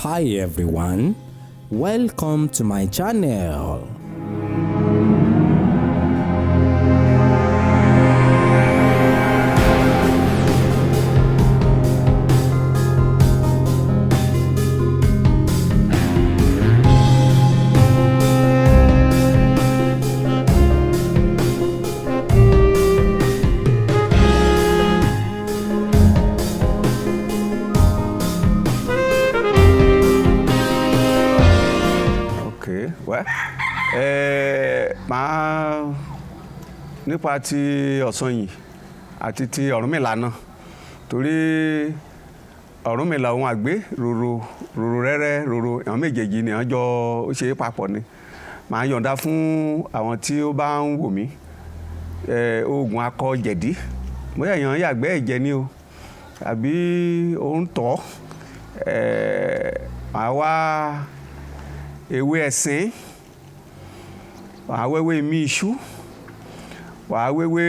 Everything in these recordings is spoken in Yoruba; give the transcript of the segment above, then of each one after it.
Hi everyone, welcome to my channel. Ok, well, máa nípa ti Ọ̀sanyìn àti ti Ọ̀rúnmìlà náà, torí Ọ̀rúnmìlà òun àgbé rorò rorò rẹ́rẹ́ rorò, àwọn méjèèjì ni àwọn jọ ó ṣe é papọ̀ ni. Màá yọ̀ǹda fún àwọn tí ó bá ń wò mí oògùn akọ jẹ̀dí, bóyá èèyàn yàgbẹ́ ẹ̀jẹ̀ ni o àbí ó ń tọ̀, màá wá ewé ẹ̀sìn, wàá wéwé mí iṣu, wàá wéwé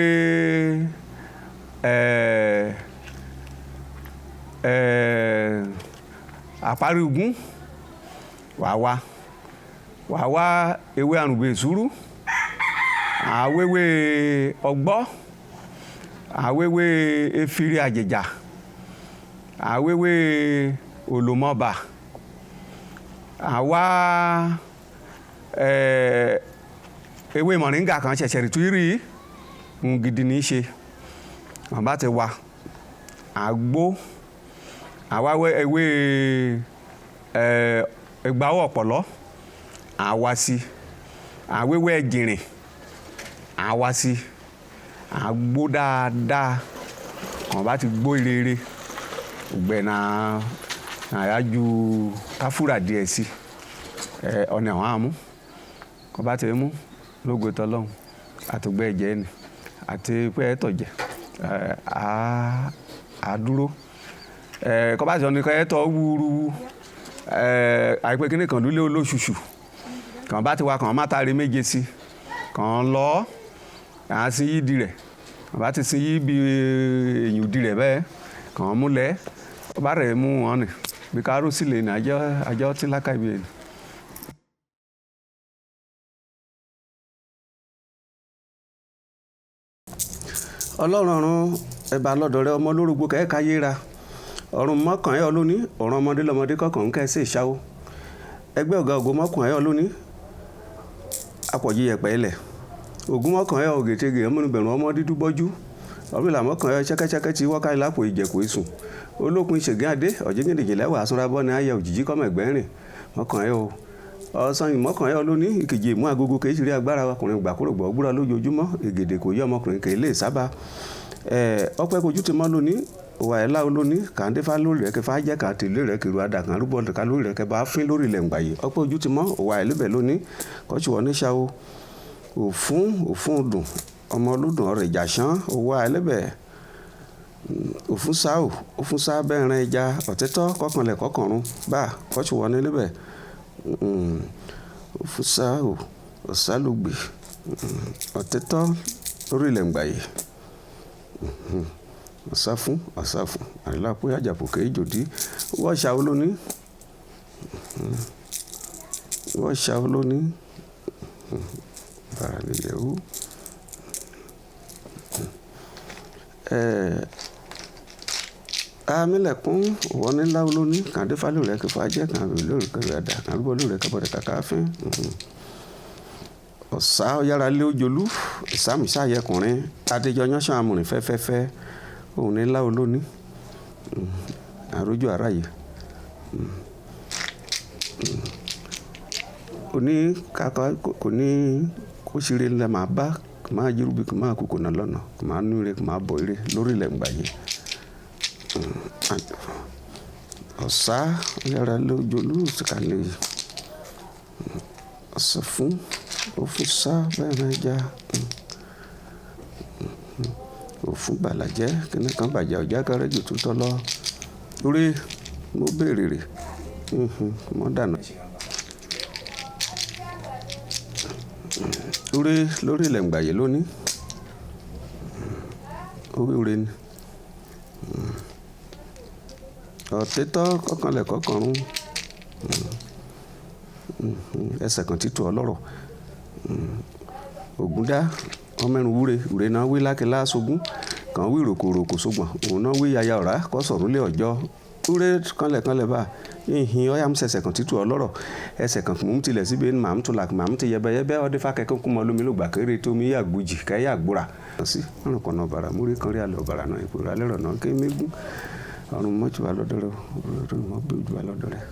àparígún, wàá wá ewé àrùngbèsúrú, wàá wéwé ọgbọ́, wàá wéwé efiri àjèjà, wàá wéwé òlòmọbà, wàá wá ewé mọ̀ríngà kan ṣẹ̀ṣẹ̀ rí túrí ń gidi ní í ṣe. Wọ́n bá ti wá àgbo, àwa ewé ẹgbàáwọ̀ ọ̀pọ̀lọ́ àwa sí, àwéwé ẹ̀jìnrìn àwa sí, àgbo dáadáa. Wọ́n bá ti gbó rere ògbẹ́ náà àyà ju káfúrà díẹ̀ sí ọ̀nà àwọn àmú. Wọ́n bá ti mú lógo tọlọ́hun àtògbẹ́ ẹ̀jẹ̀ ni àti pé ẹ tọ̀jẹ̀ á dúró. Kọ́ bá sọ ní kọ́ ẹ tọ́ wúruwú, àìpé kíní kan lulẹ̀ olóṣùṣù kàn bá ti wá kàn má taari méje sí kàn lọ à á sin yí di rẹ̀. Kàn bá ti sin yí bí èyàn di rẹ̀ bẹ́ẹ̀ kàn múlẹ̀ ó bá rẹ̀ mú wọn nì bí káró sì lè ní àjọ àjọ tí lákà ibi èyí. Ọlọ́run ọ̀run ẹ̀bà lọ́dọ̀ rẹ ọmọ olórúgbó kẹ́ẹ̀ka yéra ọ̀run mọ́kàn ẹ̀ ọlóní ọ̀run ọmọdé lọ́mọdé kọ̀ọ̀kan ń kẹ́sì ìṣáwó ẹgbẹ́ ọ̀gá ògo mọ́kàn ẹ̀ ọlóní apọ̀jù yẹ̀pẹ̀ ilẹ̀ ògún mọ́kàn ẹ̀ ògètègè ọmọnìbẹ̀rù ọmọ dídú bọ́jú ọ̀rìnlá mọ́kàn ẹ̀ ṣẹ́kẹ́ṣẹkẹ́ tí wọ́ká ìlápò ìjẹ̀kù ìsùn olókun ìṣègùn adé ọ̀jẹ̀gẹ̀dẹ̀jẹ̀ lẹ́wà àsúnra ní ayẹ òjìjí kọ́mọ̀ ẹ̀gbẹ́rìn mọ́kàn ẹ̀ o ọ̀sán ìmọ̀kàn ẹ̀ olóní ìkejì ìmú agogo kì í ṣeré agbára ọkùnrin gbàkúrògbọ̀ gbúra lójoojúmọ́ ègèdè kò yí ọmọkùnrin kì í lè sábà ọpẹ́ kojú ti mọ́ lónìí wà ẹ̀ láwo lónìí kàńdéfà lórí rẹ̀ kẹfà jẹ́ kàńtì lórí rẹ̀ kẹrù adà kan rúbọ ká lórí rẹ̀ kẹfà fín lórí ilẹ̀ ǹgbàyè ọpẹ́ ojú ti mọ́ wà ẹ̀ lébẹ̀ lónìí kọ́sù wọn níṣà o òfún òfún dùn ọmọ olódùn ọ̀rẹ́ ìjàsán òwò àìlébẹ̀ òfún sáò òfún sá bẹ́ẹ̀rẹ̀ ẹja ọ̀tẹ́tọ́ kọkànlẹ̀ kọkànrún bá kọ́sù wọn nílébẹ̀ òfún sáò ọ̀sálùgbì ọ̀tẹ́tọ́ lórí ilẹ̀ ǹgbàyè ọ̀sáfún ọ̀sáfún àrílápò àjàpò kéjòdí wọ́n ṣàwó lónìí wọ́n ṣàwó lónìí bàrà lè yẹ̀wò amílẹ̀kùn wọ́n ní láwó lónìí kàndéfà lórí rẹ̀ kẹfà jẹ́ kàndé lórí kẹrù ẹ̀dá kàndúbọ̀ lórí rẹ̀ kẹbọ̀dẹ̀ kàkà fín ọ̀sá ọ̀yára lé ojolú ìsámùsáyẹkùnrin adéjọ yánṣán amúrin fẹ́fẹ́fẹ́ òun ní láwo lónìí àrójú aráyè òní kàkà kò ní kó ṣeré ńlá máa bá kò máa jírúbi kò máa kúkò náà lọ́nà kò máa nú ire kò máa bọ̀ ire lórí ilẹ̀ ńgbà yìí. Ọ̀sá ọ̀yára lé ojolú ìsìkàlẹ̀ ọ̀sẹ̀ fún òfun sá bẹ́ẹ̀ máa já òfun bàlàjẹ́ kíní kan bàjẹ́ ọ̀já kẹrẹ́ jù tó lọ lórí mo béèrè rè mọ́ dànù. Lórí lórí ilẹ̀ ǹgbàyè lónìí orí ni ọ̀tẹ́tọ́ kọkànlẹ̀ kọkànrún. Ẹsẹ̀ kan títù ọlọ́rọ̀ ògúndá ọmọẹrùn wúre wúre náà wí lákìlá sógún kàn wí ròkòròkò sógbọ̀n òun náà wí yaya ọ̀rá kọ́ sọ̀rọ̀ lé ọjọ́ wúre kánlẹ̀kánlẹ̀ bá ìhìn ọ̀yà ń sẹ̀sẹ̀ kan títù ọlọ́rọ̀ ẹsẹ̀ kan mú tilẹ̀ síbi màá tún là màá ti yẹbẹyẹbẹ ọdẹ fàkẹ́kẹ́ kún mọ́ lómi ló gbà kéré tó mi yà gbòjì kẹ́ yà gbóra. Sí ọ̀run kan náà bàrà múrí kan rí alẹ́ ọ̀bàrà náà ìpò ìrọ̀lẹ́ rọ̀ náà ké mégún ọ̀run mọ́jú wa lọ́dọ̀ rẹ̀ ọ̀run mọ́jú wa lọ́dọ̀ rẹ̀.